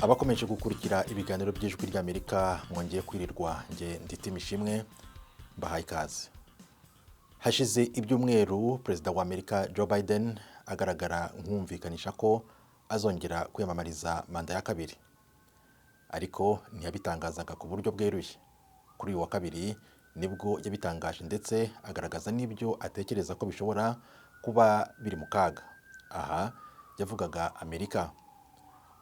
Abakomeje gukurikira ibiganiro by'Ijwi ry'Amerika, mwongeye kwirirwa. Nge ndi Tim Ishimwe, mbahaye ikaze. Hashize ibyumweru Perezida wa Amerika Joe Biden agaragara nk'umvikanisha ko azongera kwiyamamariza manda ya kabiri, ariko ntiyabitangazaga ku buryo bweruye. Kuri uyu wa kabiri nibwo yabitangaje, ndetse agaragaza n'ibyo atekereza ko bishobora kuba biri mu kaga. Aha yavugaga Amerika.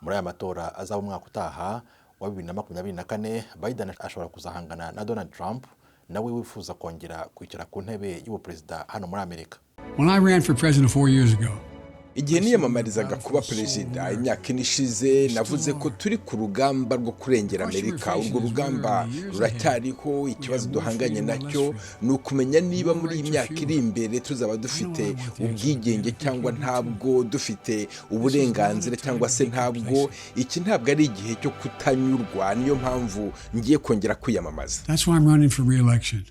Muri aya matora azaba umwaka utaha wa 2024, Biden ashobora kuzahangana na Donald Trump, nawe wifuza kongera kwicara ku ntebe y'ubuperezida hano muri Amerika. When I ran for president 4 years ago, Igihe niyamamarizaga kuba perezida imyaka 4 ishize, navuze ko turi ku rugamba rwo kurengera Amerika. Urwo rugamba ruracyariho. Ikibazo duhanganye nacyo ni ukumenya niba muri iyi myaka iri imbere tuzaba dufite ubwigenge cyangwa ntabwo, dufite uburenganzira cyangwa se ntabwo. Iki ntabwo ari igihe cyo kutanyurwa. Niyo mpamvu ngiye kongera kwiyamamaza. That's why I'm running for re-election.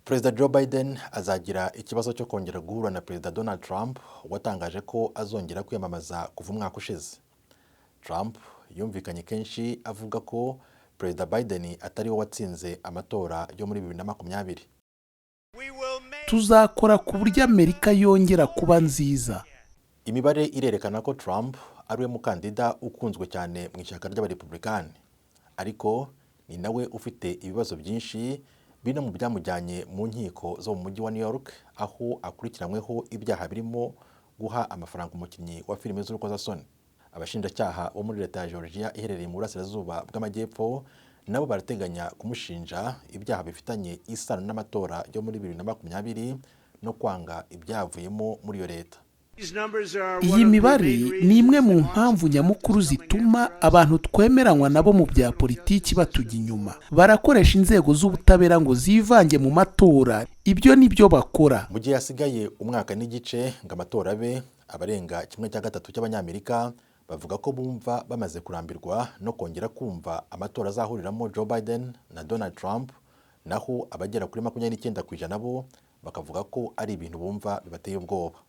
Perezida Joe Biden azagira ikibazo cyo kongera guhura na Perezida Donald Trump, watangaje ko azongera kwiyamamaza kuva umwaka ushize. Trump yumvikanye kenshi avuga ko Perezida Biden atari we watsinze amatora yo muri 2020. Tuzakora ku buryo Amerika yongera kuba nziza. Imibare irerekana ko Trump ari we mukandida ukunzwe cyane mu ishyaka ry'Abarepublikani, ariko ni nawe ufite ibibazo byinshi biri mu byamujyanye mu nkiko zo mu mujyi wa New York, aho akurikiranyweho ibyaha birimo guha amafaranga umukinnyi wa filime z'urukozasoni. Abashinjacyaha bo muri leta ya Georgia iherereye mu burasirazuba bw'amajyepfo nabo barateganya kumushinja ibyaha bifitanye isano n'amatora yo muri 2020 no kwanga ibyavuyemo muri iyo leta. Iyi mibare ni imwe mu mpamvu nyamukuru zituma abantu twemeranywa nabo mu bya politiki batujya inyuma. Barakoresha inzego z'ubutabera ngo zivange mu matora. Ibyo ni byo bakora. Mu gihe hasigaye umwaka n'igice ngo amatora abe, abarenga 1/3 cy'Abanyamerika bavuga ko bumva bamaze kurambirwa no kongera kumva amatora azahuriramo Joe Biden na Donald Trump, naho abagera kuri 29% bo bakavuga ko ari ibintu bumva bibateye ubwoba.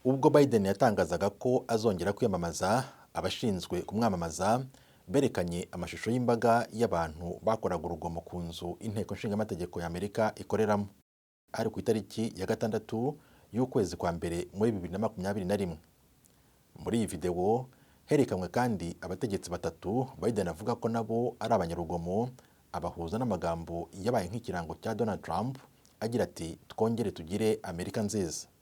Ubwo Biden yatangazaga ko azongera kwiyamamaza, abashinzwe kumwamamaza berekanye amashusho y'imbaga y'abantu bakoraga urugomo ku nzu Inteko Nshingamategeko ya Amerika ikoreramo. Ari ku itariki ya 6 y'ukwezi kwa mbere muri 2021. Muri iyi videwo herekanwe kandi abategetsi batatu Biden avuga ko nabo ari abanyarugomo, abahuza n'amagambo yabaye nk'ikirango cya Donald Trump agira ati: "Twongere tugire Amerika nziza."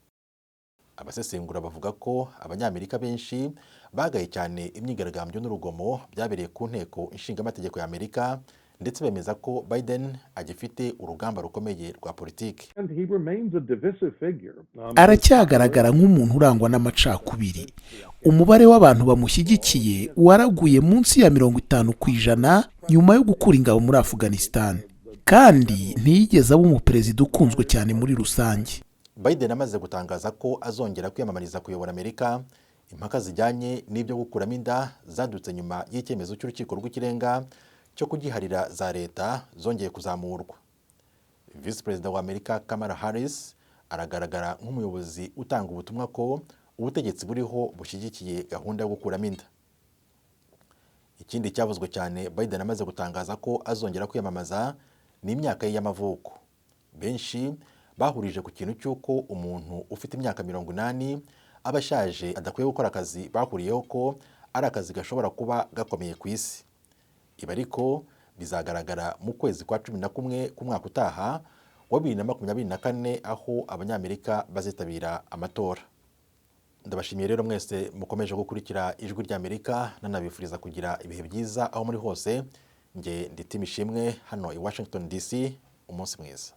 Abasesengura bavuga ko Abanyamerika benshi bagaye cyane imyigaragambyo n'urugomo byabereye ku Nteko Nshingamategeko ya Amerika, ndetse bemeza ko Biden agifite urugamba rukomeye rwa politiki. Aracyagaragara nk'umuntu urangwa n'amacakubiri. Umubare w'abantu bamushyigikiye waraguye munsi ya 50% nyuma yo gukura ingabo muri Afghanistan, kandi ntiyigeze aba umuperezida ukunzwe cyane muri rusange. Biden amaze gutangaza ko azongera kwiyamamariza kuyobora Amerika, impaka zijyanye n'ibyo gukuramo inda zadutse nyuma y'icyemezo cy'Urukiko rw'Ikirenga cyo kugiharira za leta zongeye kuzamurwa. Visi Perezida wa Amerika Kamala Harris aragaragara nk'umuyobozi utanga ubutumwa ko ubutegetsi buriho bushyigikiye gahunda yo gukuramo inda. Ikindi cyavuzwe cyane Biden amaze gutangaza ko azongera kwiyamamaza ni imyaka ye y'amavuko. Benshi bahurije ku kintu cy'uko umuntu ufite imyaka 80 aba ashaje, adakwiye gukora akazi bahuriyeho ko ari akazi gashobora kuba gakomeye ku isi. Ibi ariko bizagaragara mu kwezi kwa 11 k'umwaka utaha wa 2024, aho Abanyamerika bazitabira amatora. Ndabashimiye rero mwese mukomeje gukurikira Ijwi ry'Amerika, nanabifuriza kugira ibihe byiza aho muri hose. Nge ndi Tim Ishimwe hano i Washington DC. Umunsi mwiza.